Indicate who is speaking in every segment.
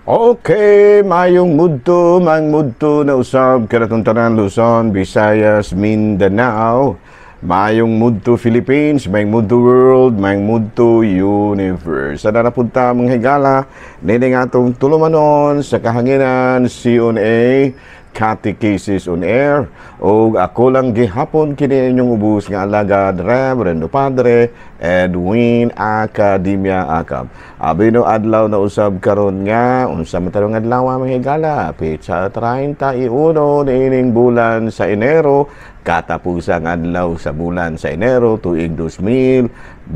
Speaker 1: Okay, mayong mudto, mang mudto na usab kanatong tanan, Luzon, Visayas, Mindanao. Mayong mudto Philippines, mayong mudto world, mayong mudto universe. Sa na punta mga higala, nining atong tulumanon sa kahanginan, CONA, Catechesis on Air. O ako lang gihapon kini inyong ubos nga alagad, Reverendo Padre Edwin Academia Acab. Abino adlaw na usab karon nga unsa man tarong adlaw, mga higala? Petsa 31 niining bulan sa Enero, katapusang adlaw sa bulan sa Enero, tuig 2025.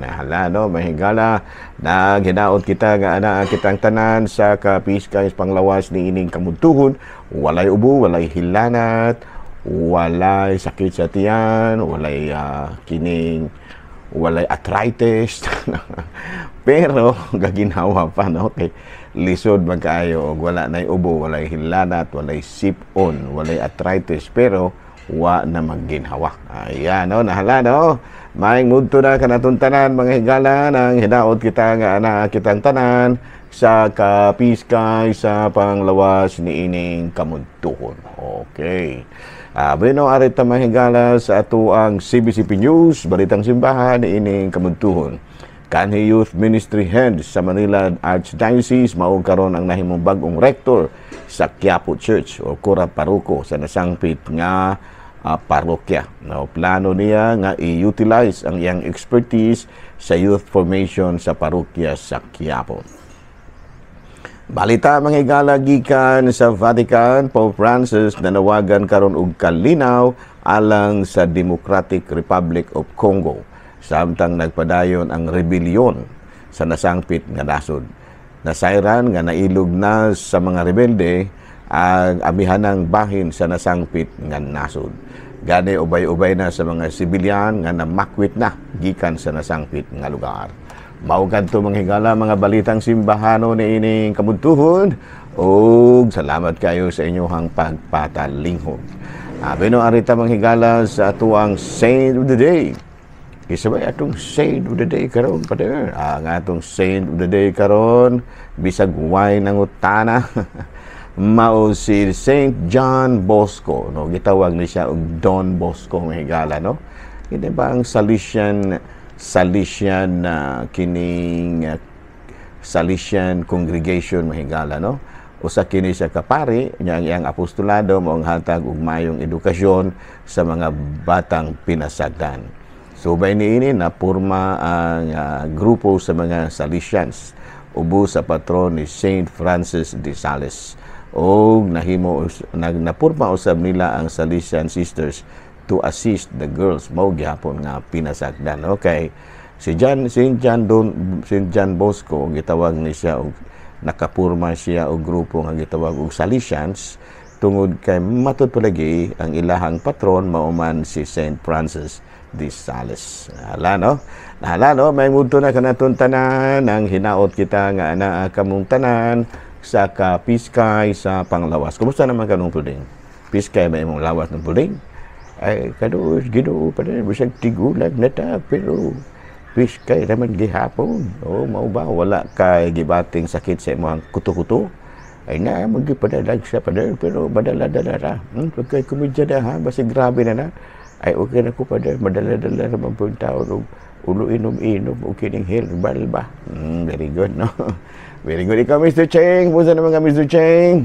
Speaker 1: Nahala no, mga higala, naghinaot kita nga ana kitang tanan sa kapiskay panglawas ni ining kamudtuhon, walay ubo, walay hilanat, walay sakit sa tiyan, walay kining walay arthritis. Pero gaginawa pa no kay lisod man kaayo og wala nay ubo, walay hilanat, walay sipon, walay arthritis pero wa na magginhawa. Ayan no, nahala no. Maayong mudto na kanatong tanan, mga higala, nang hinaot kita nga ana kitang tanan sa kapiskay sa panglawas ni ining kamudtuhon. Okay. Bueno, ari ta, mga higala, sa ato ang CBCP News, Balitang Simbahan ni ining kamudtuhon. Kanhi Youth Ministry Head sa Manila Archdiocese mao karon ang nahimong bag-ong rector sa Quiapo Church o kura paroko sa nasangpit nga parokya. No, plano niya nga i-utilize ang iyang expertise sa youth formation sa parokya sa Quiapo. Balita, mga higala, gikan sa Vatican, Pope Francis nanawagan karon og kalinaw alang sa Democratic Republic of Congo samtang nagpadayon ang rebelyon sa nasangpit nga nasod. Nasayran nga nailog na sa mga rebelde ang amihanang bahin sa nasangpit nga nasod. Gani ubay-ubay na sa mga sibilyan nga namakwit na gikan sa nasangpit nga lugar. Mao kadto, mga higala, mga balitang simbahano ni ining kamudtuhon ug salamat kayo sa inyong pagpatalinghog. Abi no arita, mga higala, sa atuang Saint of the Day. Isa ba atong Saint of the Day karon, Pader? Ang atong Saint of the Day karon, bisag way nangutana, mao si Saint John Bosco, no? Gitawag ni siya og Don Bosco, mga higala, no? Hindi ba ang Salesian kining Salesian congregation, mga higala, no? Usa kini siya ka pari nya ang iyang apostolado mao ang hatag og mayong edukasyon sa mga batang pinasagdan. Subay niini napurma ang grupo sa mga Salesians ubos sa patron ni Saint Francis de Sales og nahimo nag napurma usab nila ang Salesian Sisters to assist the girls, mao gihapon nga pinasagdan. Okay. Si John Saint John Don Saint John Bosco, gitawag ni siya og nakapurma siya og grupo nga gitawag og Salesians tungod kay matud palagi ang ilahang patron mao man si Saint Francis de Sales. Hala no? Hala no, may mudto na kanaton tanan, ang hinaot kita nga ana kamong tanan sa kapiskay sa panglawas. Kumusta naman kanong puding? Piskay ba imong lawas ng puding? Ay, kado, Ginoo pa rin, bisag tigulag na ta, pero piskay naman gihapon. O, mao ba, wala kay gibating sakit sa imong kuto-kuto? Ay na, magipadalag siya pa pero madala-dala ra. Pagkay komedya na ha, basi grabe na na. Ay, okay na ko pa madala-dala naman po yung tao og ulo inom-inom o kining herbal ba? Very good, no? Very good. Ikaw, Mr. Cheng. Kumusta naman ka, Mr. Cheng?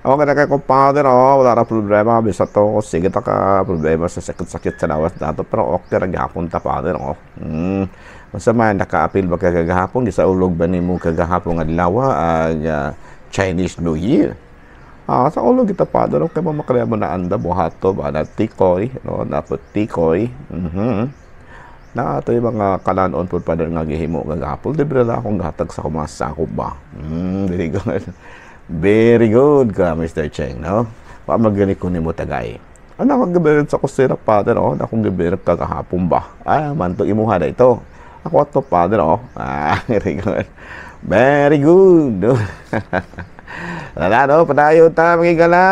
Speaker 1: Ako ka na kumpadre, oh, wala na problema. Bisa to, sige ta ka, problema sa sakit-sakit sa lawas nato. Pero okay ra gihapon ta, father, oh. Masama, naka-apil ba ka kagahapon? Gisaulog ba nimo kagahapon adlaw ang Chinese New Year? Ah, sa ulog kita, father, okay ba makalaya mo na anda buhato ba na tikoy, no, napot tikoy. Na ato yung mga kalanon po, father, nga gihimo kagahapon. Libre na akong gatag sa akong mga sakop ba. Very good. Very good ka, Mr. Cheng, no? Pa magani ko nimo tagay. Ano akong gibirit sa kusina, father, oh? Akong gibirit kagahapon ba? Ah, manto imuha na ito. Ako ato, father, oh. Ah, very good. Very good. Wala, no? Padayon ta, mga higala.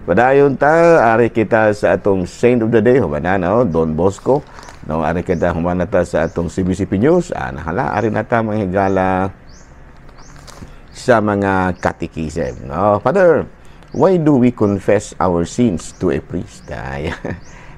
Speaker 1: Padayon ta, ari kita sa atong Saint of the Day, humana, no? Don Bosco. No, ari kita, humana ta sa atong CBCP News. Ah, nahala, ari na ta, mga higala. sa mga catechism, no? Father, why do we confess our sins to a priest? Ay,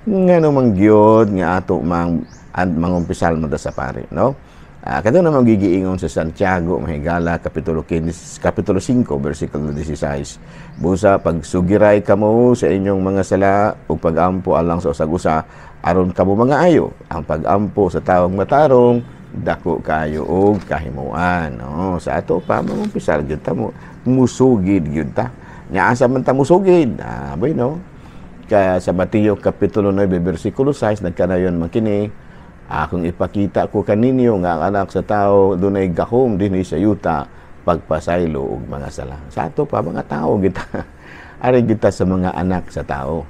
Speaker 1: ngano man gyud nga ato mang mangumpisal mo sa pare, no? Kato naman gigiingon sa Santiago, mahigala, Kapitulo 15, Kapitulo 5, versikulo 16. Busa, pagsugiray kamo sa inyong mga sala ug pagampo alang sa usag-usa aron kamo mga ayo. Ang pagampo sa tawong matarong dako kayo og kahimuan. No, sa ato pa mangumpisal gyud ta mo, musugid gyud ta. Nya asa man ta musugid? Ah, bueno. Kaya sa Mateo Kapitulo 9 versikulo 6 nagkanayon man kini, akong ipakita ko kaninyo nga ang Anak sa Tao dunay gahom dinhi sa yuta pagpasaylo og mga sala. Sa ato pa mga tao kita. Ari kita sa mga anak sa tao.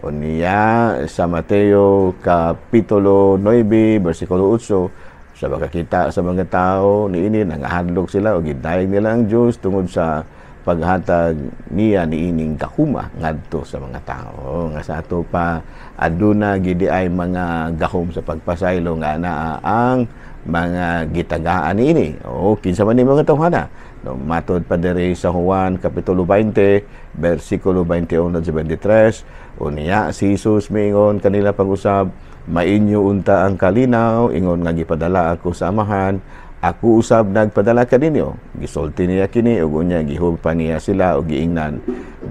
Speaker 1: Unya sa Mateo Kapitulo 9 versikulo 8, sa makakita sa mga tao niini, nangahadlok sila ug gidayeg nila ang Dios tungod sa paghatag niya niining gahuma ngadto sa mga tao. Nga sa ato pa aduna gidi ay mga gahom sa pagpasaylo nga naa ang mga gitagaan niini. O kinsa man ni mga tawhana, no? Matod pa diri sa Juan Kapitulo 20 versikulo 21 sa 23, unya si Jesus miingon kanila pag-usab, "Mainyo unta ang kalinaw, ingon nga gipadala ako sa Amahan, ako usab nagpadala kaninyo." Gisulti niya kini ug unya gihulpa niya sila ug giingnan,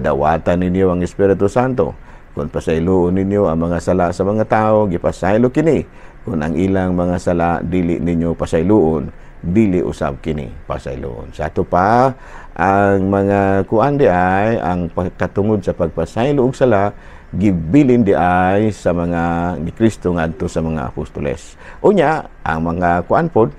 Speaker 1: "Dawatan ninyo ang Espiritu Santo. Kung pasayloon ninyo ang mga sala sa mga tao, gipasaylo kini. Kung ang ilang mga sala dili ninyo pasayloon, dili usab kini pasayloon." Sa ato pa, ang mga kuan di ay ang katungod sa pagpasaylo og sala gibilin di ay sa mga ni Kristo ngadto sa mga apostoles. Unya, ang mga kuan pod,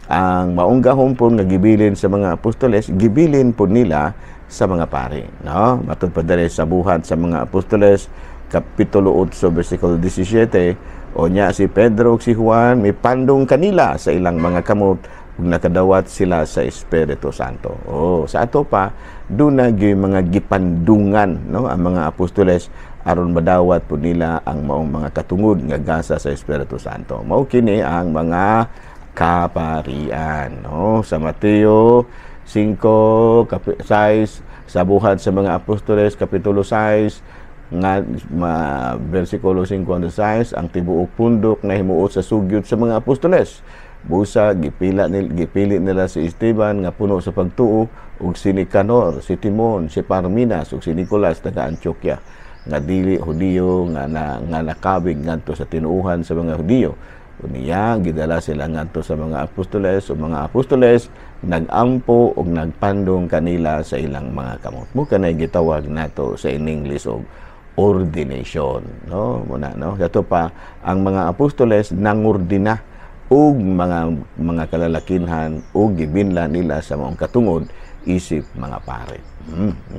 Speaker 1: ang maong gahom pod nga gibilin sa mga apostoles, gibilin pod nila sa mga pari, no? Matod pa diri sa Buhat sa mga Apostoles Kapitulo 8 versikulo 17, unya si Pedro ug si Juan mipandong kanila sa ilang mga kamot ug nakadawat sila sa Espiritu Santo. Oh, sa ato pa duna gyud mga gipandungan, no, ang mga apostoles aron madawat pud nila ang maong mga katungod nga gasa sa Espiritu Santo. Mao kini ang mga kaparian, no? Sa Mateo 5 6, sa Buhat sa mga Apostoles Kapitulo 6 nga ma, versikulo 5 6, ang tibuok pundok na himuot sa sugyot sa mga apostoles. Busa gipili nila si Esteban nga puno sa pagtuo ug si Nicanor, si Timon, si Parminas ug si Nicolas taga Antioquia nga dili Hudiyo nga nakabig ngadto sa tinuohan sa mga Hudiyo. Unya gidala sila ngadto sa mga apostoles ug mga apostoles nagampo ug nagpandong kanila sa ilang mga kamot. Mo kanay gitawag nato sa in English og ordination, no? Muna, no? Kato pa ang mga apostoles nangordina og mga kalalakinhan ug gibinla nila sa maong katungod isip mga pare.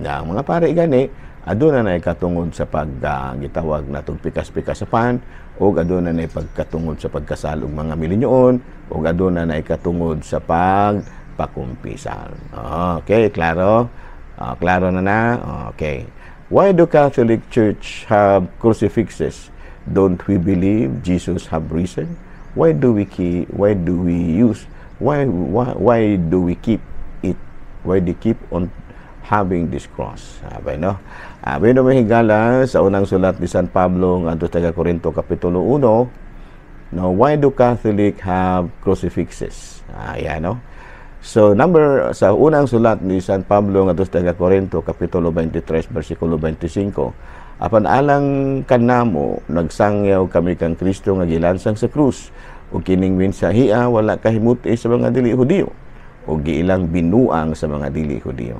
Speaker 1: Ang mga pare gani aduna na katungod sa pag gitawag natong pikas-pikas sa pan, ug aduna na pagkatungod sa pagkasal og mga milinyoon, ug aduna na katungod sa pagpakumpisal. Okay, klaro? Klaro na na? Okay. Why do Catholic Church have crucifixes? Don't we believe Jesus have risen? Why do we keep, why do we use why do we keep it? Why do we keep on having this cross? Sabi, no? Sabi no, mahigala, sa unang sulat ni San Pablo ngadto taga Korinto Kapitulo 1, no, why do Catholic have crucifixes? Ayan, no? So number sa unang sulat ni San Pablo ngadto sa taga Korinto Kapitulo 23 versikulo 25, apan alang kanamo nagsangyaw kami kang Kristo nga gilansang sa krus, ug kining mensahia wala kahimuti sa mga dili Hudiyo ug giilang binuang sa mga dili Hudiyo.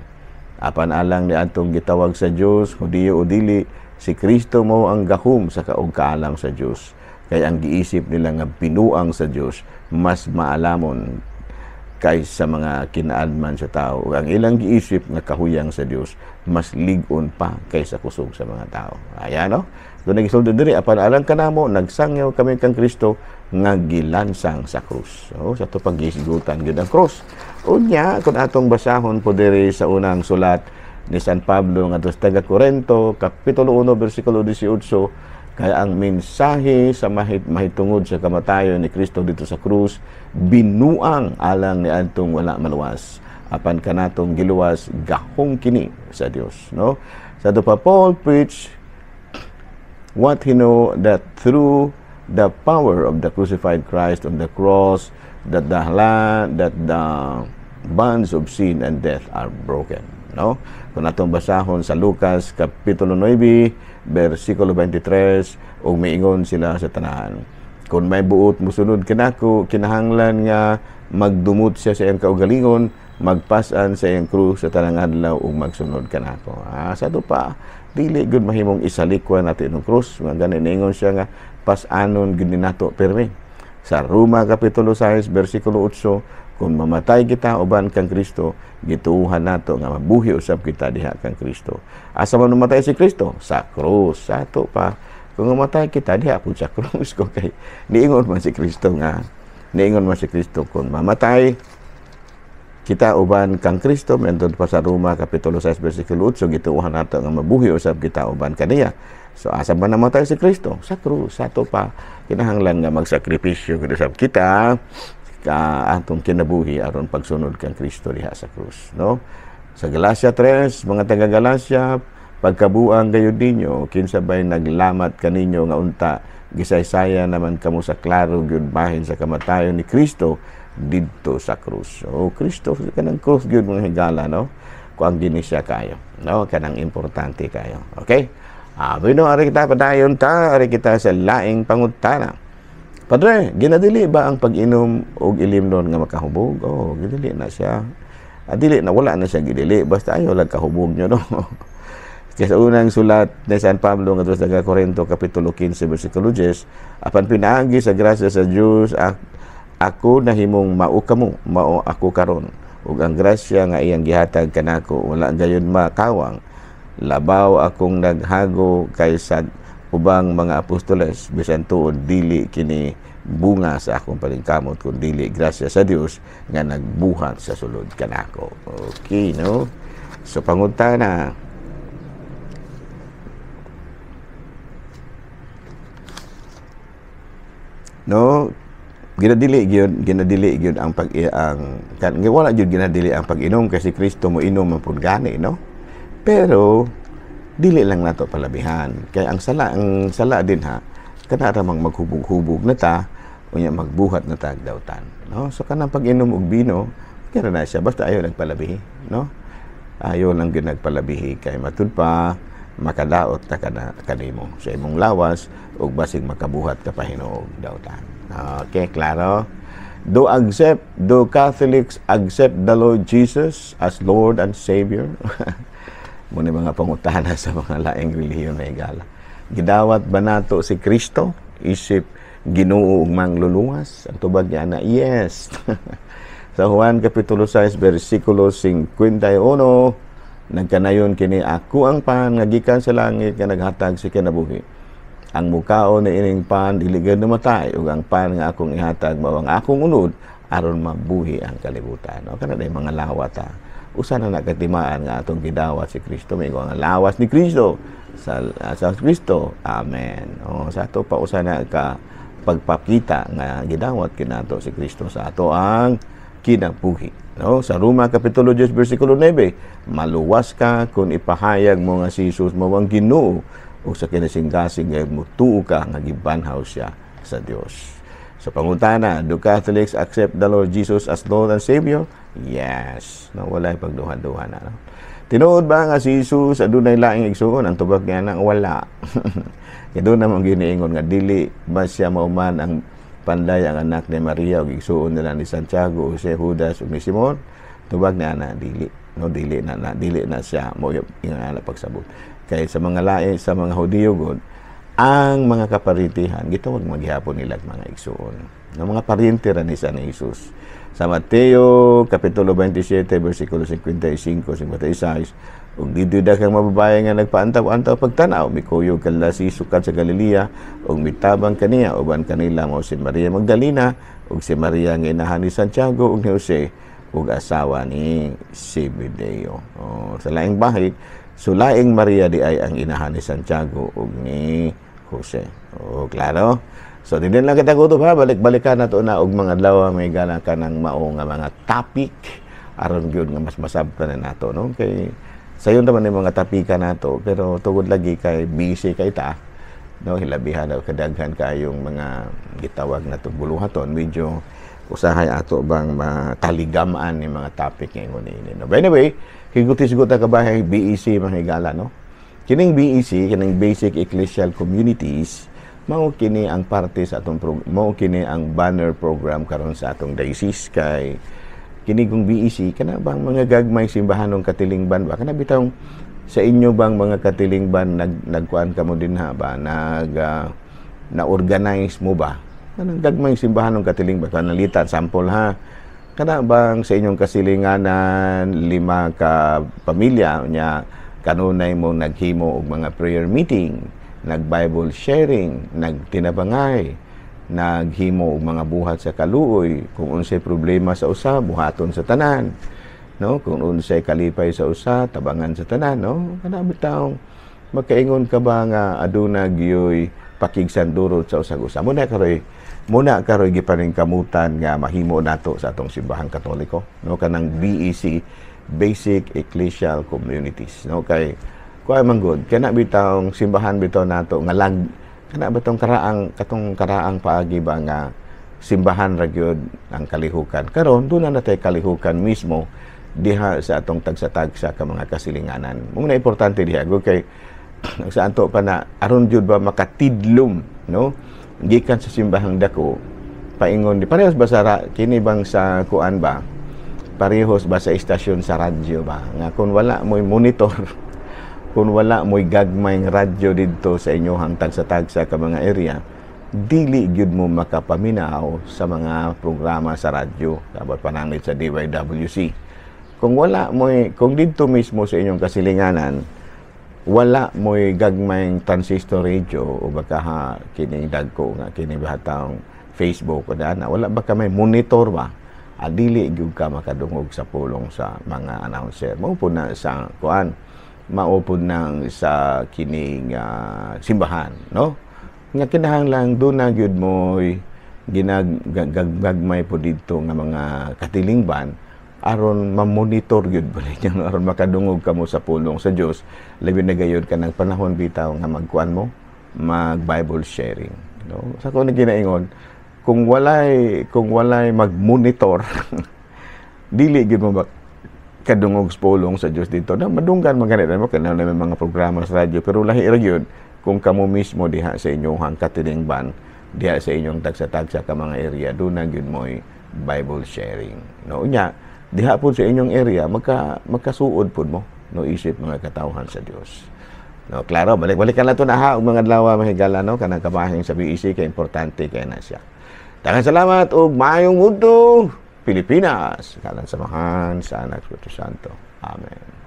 Speaker 1: Apan alang ni atong gitawag sa Dios, Hudiyo o dili, si Kristo mao ang gahom sa kaog kaalam sa Dios. Kay ang giisip nila nga binuang sa Dios mas maalamon kaysa mga kinaadman sa tao. Ug ang ilang giisip nga kahuyang sa Dios mas lig-on pa kaysa kusog sa mga tao. Ayan, no? Doon nagisulod diri, apan alang kanamo nagsangyaw kami kang Kristo nga gilansang sa krus. So, sa ato paghisgutan gyud ang krus. Unya kung atong basahon po diri sa unang sulat ni San Pablo ngadto sa taga Korinto Kapitulo 1 versikulo 18, kaya ang mensahe sa mahitungod sa kamatayon ni Kristo dito sa krus binuang alang ni adtong wala maluwas. apan kanatong giluwas gahong kini sa Dios, no? Sa ato pa, Paul preached what he know, that through the power of the crucified Christ on the cross, that the bonds of sin and death are broken, no? Kung atong basahon sa Lucas kapitulo 9 bersikulo 23, ug miingon sila sa tanahan, "Kung may buot musunod kanako, kinahanglan nga magdumot siya sa iyang kaugalingon, magpasan sa iyang krus sa tanang adlaw ug magsunod kanako." Sa ato pa, dili gud mahimong isalikwan natin ang krus. Mga gani niingon siya nga pas-anon gid nato pirmi. Sa Roma kapitulo 6 bersikulo 8, kung mamatay kita uban kang Kristo, gituohan nato nga mabuhi usab kita diha kang Kristo. Asa man mamatay si Kristo? Sa krus. Sa ato pa, kung mamatay kita diha pud sa krus ko, kay niingon man si Kristo kung mamatay kita uban kang Kristo, menton pa sa Roma kapitulo 6 bersikulo 8, gituohan nato nga mabuhi usab kita uban kaniya. So asa man namatay si Kristo? Sa krus. Sa ato pa, kinahanglan nga magsakripisyo gud usab kita ka atong kinabuhi aron pagsunod kang Kristo diha sa krus, no? Sa Galacia 3, "Mga taga Galacia, pagkabuang gayud ninyo! Kinsa bay naglamat kaninyo nga unta gisaysaya naman kamo sa klaro gyud bahin sa kamatayon ni Kristo didto sa krus?" So Kristo kanang krus gyud, mga higala, no? Kuang gini siya kayo, no? Kanang importante kayo. Okay? Bueno, ari kita, padayon ta, ari kita sa laing pangutana. "Padre, ginadili ba ang pag-inom og ilimnon nga makahubog?" Oh, ginadili na siya. Dili na, wala na siya gidili. Basta ayaw lang kahubog nyo, no? Kaya sa unang sulat ni San Pablo ngadto sa taga Korinto kapitulo 15 bersikulo 10, "Apan pinaagi sa grasya sa Dios ako nahimong mao kamo, mao ako karon. Ug ang grasya nga iyang gihatag kanako wala gayon makawang. Labaw akong naghago kaysa ubang mga apostoles, bisan tuod dili kini bunga sa akong paningkamot kun dili grasya sa Dios nga nagbuhat sa sulod kanako." Okay, no? So pangutana, no, ginadili gyud ang pag ang kan wala gyud ginadili ang pag-inom kasi Kristo mo inom man pud gani, no? Pero dili lang nato palabihan, kay ang sala din ha, kana ramang maghubog-hubog na ta, unya magbuhat na ta dautan, no? So kanang pag-inom og bino, kaya na siya, basta ayaw lang palabihi, no? Ayaw lang gyud nagpalabihi, kay matud pa makadaot ta kana kanimo sa imong lawas ug basig makabuhat ka pa hinuog dautan. Okay, klaro? Do Catholics accept the Lord Jesus as Lord and Savior? Muna mga pangutana sa mga laing relihiyon na igala. Gidawat ba nato si Kristo isip Ginoo ug mangluluwas? Ang tubag niya na, yes. Sa Juan kapitulo 6 bersikulo 51, nagkanayon kini, "Ako ang pan nga gikan sa langit nga naghatag sa kinabuhi. Ang mukaon ni ining pan dili gayud namatay, ug ang pan nga akong ihatag mao ang akong unod aron mabuhi ang kalibutan." O kana day mga lawat ha. Usa na nakatimaan nga atong gidawat si Kristo, may ang lawas ni Kristo sa Kristo. Amen. O sa ato pa, usa na ka pagpakita nga gidawat kinato si Kristo sa ato ang kinabuhi. No? Sa Roma kapitulo 10 bersikulo 9, "Maluwas ka kung ipahayag mo nga si Jesus mao ang Ginoo ug sa kinasingkasing gayud mo tuo ka nga gibanhaw siya sa Dios." Sa pangutana, do Catholics accept the Lord Jesus as Lord and Savior? Yes. No, wala pagduha-duha na. No? Tinuod ba nga si Jesus adunay laing igsuon? Ang tubag niya nang wala. Kaya doon naman giniingon nga dili ba siya mauman ang panday ang anak ni Maria ug igsuon nila ni Santiago, Jose, Judas ug ni Simon? Tubag niya na dili. No, dili na siya mo ingon na pagsabot. Kay sa mga lae, sa mga Hudiyo god, ang mga kaparitihan gitawag maghihapon nila mga igsuon. Ng mga paryente ra ni sa ni Jesus. Sa Mateo kapitulo 27 bersikulo 55 56, "Ug didto daghang mababae nga nagpaantaw-antaw pagtan-aw, mikuyog kanila si sukad sa Galilea ug mitabang kaniya. Uban kanila mao si Maria Magdalena ug si Maria nga inahan ni Santiago ug ni Jose ug asawa ni Zebedeo." Oh, sa laing bahid, so laing Maria di ay ang inahan ni Santiago ug ni Jose. Oh, klaro? So din lang kita kutob ha, balik-balikan nato na og mga adlaw may gana ka ng mao nga mga topic. Aron gyud nga mas masabtan na nato, no? Kay sayon naman yung mga tapika nato, pero tungod lagi kay busy kay ta, no, hilabihan na kadaghan kayong mga gitawag na buluhaton, medyo usahay ato bang mataligamaan ni mga topic ngayon ini, no? But anyway, higuti-higot ta kabahay BEC, mga higala, no? Kining BEC, kining Basic Ecclesial Communities, mao kini ang parte sa atong mao kini ang banner program karon sa atong diocese, kay kini kung BEC, kana bang mga gagmay simbahanong katilingban ba, kana bitawng sa inyo bang mga katilingban nagkuan kamo dinha ba, nag na-organize mo ba kanang gagmay simbahanong katilingban? Kanalitan sample ha, kana bang sa inyong kasilinganan lima ka pamilya nya, kanunay mo naghimo og mga prayer meeting, nag Bible sharing, nagtinabangay, naghimo og mga buhat sa kaluoy, kung unsay problema sa usa, buhaton sa tanan, no? Kung unsay kalipay sa usa, tabangan sa tanan, no? Kana bitawng magkaingon ka ba nga aduna gyoy pakigsandurot sa usag usa. Muna karoy gipaningkamutan nga mahimo nato sa atong Simbahang Katoliko, no, kanang BEC, Basic Ecclesial Communities, no? Kay kuay man gud, kana bitawng simbahan bitaw nato nga lag kana bitawng karaang katong karaang paagi ba nga simbahan ra gyud ang kalihukan. Karon duna na tay kalihukan mismo diha sa atong tagsa-tagsa ka mga kasilinganan. Mao na importante diha gud, kay sa anto pa na aron jud ba makatidlom, no, gikan sa simbahang dako paingon di parehas ba sa kini bang sa kuan ba, parehos ba sa istasyon sa radyo ba, nga kung wala mo'y monitor, kung wala mo'y gagmayng radyo didto sa inyohang tagsa-tagsa ka mga area, dili gyud mo makapaminaw sa mga programa sa radyo dapat pananglit sa DYWC. Kung wala mo'y, kung didto mismo sa inyong kasilinganan wala mo'y gagmayng transistor radio o baka ha kining dagko nga kini bahatang Facebook o dana, wala ba ka may monitor ba, adili gyud ka makadungog sa pulong sa mga announcer. Mao po na sa kuan, mao pod nang sa kining simbahan, no, nga kinahanglan do na gyud mo'y ginagagmay po didto nga mga katilingban aron ma-monitor gyud ba ninyo, aron makadungog kamo sa pulong sa Dios, labi na gayud kanang panahon bitaw nga magkuan mo, mag Bible sharing, no? Sa ko ginaingon, kung walay mag-monitor, dili gyud mo kadungog sa pulong sa Dios dito na madunggan man ganit mo kana may mga programa sa radyo, pero lahi ra gyud kung kamo mismo diha sa inyong katilingban, diha sa inyong tagsa-tagsa ka mga area, doon na gyud mo'y Bible sharing, no? Unya diha po sa inyong area magkasuod pud mo, no, isip mga katawhan sa Dios, no? Klaro, balik-balikan na to na ha og mga adlaw, mga higala, no, kanang kabahing sa BEC, kay importante kay na siya. Daghang salamat ug maayong udto, Pilipinas. Kalan sa Amahan, sa Anak, Espiritu Santo. Amen.